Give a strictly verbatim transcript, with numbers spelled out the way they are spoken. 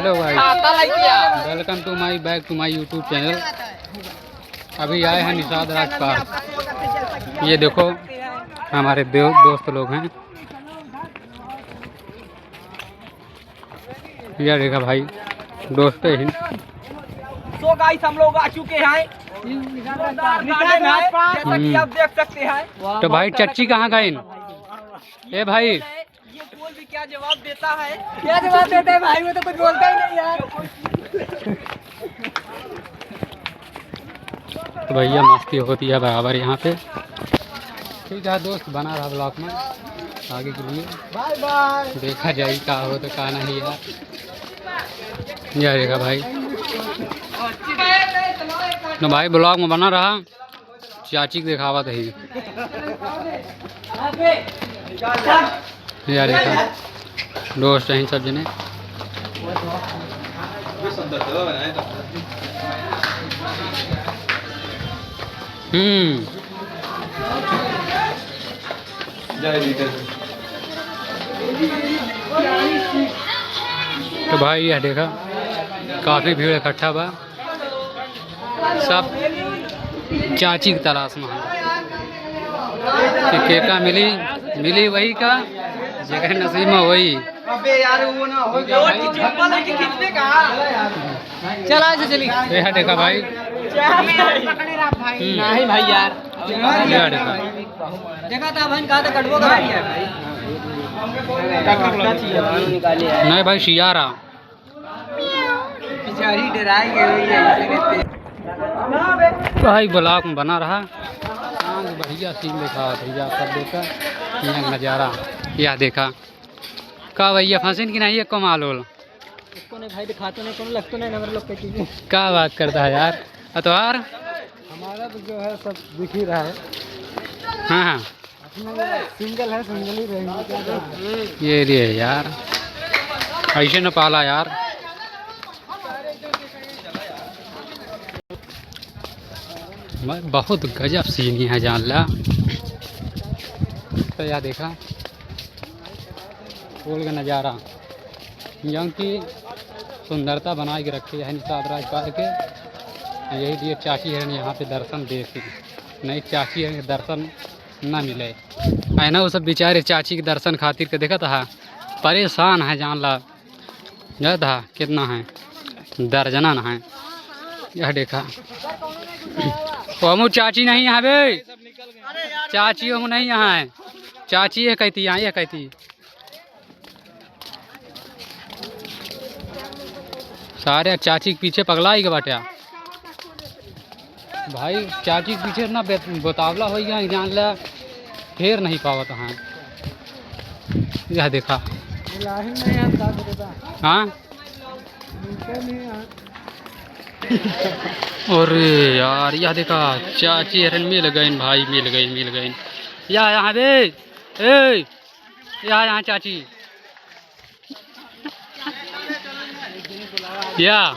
Hello guys, welcome to my, back to my YouTube channel। अभी आए हैं निषाद राज पार्क। ये देखो, हमारे दो-, दोस्त लोग हैं। ये देखा भाई, दोस्त ही। So guys, हम लोग आ चुके हैं निषाद राज पार्क, जैसा कि आप देख सकते हैं। तो भाई, चच्ची कहाँ गइन? ए भाई, ये पोल भी क्या जवाब देता है? क्या जवाब देता है भाई, वो तो कुछ बोलता ही नहीं यार। तो भैया, मस्ती होती है बराबर यहाँ पे। ठीक है दोस्त, बना रहा vlog में आगे के लिए। Bye bye। देखा जाए का हो तो का नहीं यार। यह देखा भाई, तो भाई vlog में बना रहा। चाची के देखावत है। यार देखा, दोस्त हैं सब जने। हम्म। तो भाई, यह देखा, काफी भीड़ इकट्ठा बा। सब चाची की तलाश में है कि केका मिली, मिली वही का, जेकर नसीब में वही। अबे यार, वो ना हो गया भाई। चला, ऐसे चली। ये है देखा भाई। हम्म। नहीं भाई यार। ये है देखा। देखा था भाई, कहा था कटबो का। नहीं भाई, सियारा। बेचारी डराई गई हुई है, इसीलिए तेज। भाई, vlog में बना रहा। हाँ, बढ़िया scene देखा भैया, सब देखा। यह नज़ारा, यह देखा। का भैया, फंसिन कि नहीं, एको माल ओल? इसको नहीं भाई, दिखाते नहीं, कौन लगते नहीं, नंबर लोग पे की। का बात करता है यार, अतवार? हमारा तो जो है, सब दिख ही रहा है। हाँ, हाँ। अपना single है, single ही रहेंगे, क्या करें? ये रे यार, ऐसे न पाला यार। भाई, बहुत गजब scene है जान ला। तो यह देखा, पोल का नज़ारा, जौन की सुंदरता बनाए के रखे है निषाद राज पार्क के। यही लिए चाची हरन यहाँ पे दर्शन देती, नहीं चाची हरन के दर्शन ना मिले। है ना, वो सब बेचारे चाची के दर्शन खातिर के देखत हा, परेशान है जान ला। जानत हा कितना है, दर्जनन है। यह देखा, ओमू चाची नहीं यहाँ बे, चाची ओमू नहीं यहाँ है, चाची ये कहती, यहाँ ये कहती। सारे चाची के पीछे पगला ही के बाटे। भाई, चाची के पीछे इतना बे-, बतावला हो गया, जान ले, फेर नहीं पावत हैं। यह देखा। हाँ? अरे यार, यह देखा, चाची हरन मिल गइन भाई, मिल गइन, मिल गइन। या, यहाँ बे, ए, या, यहाँ चाची। या।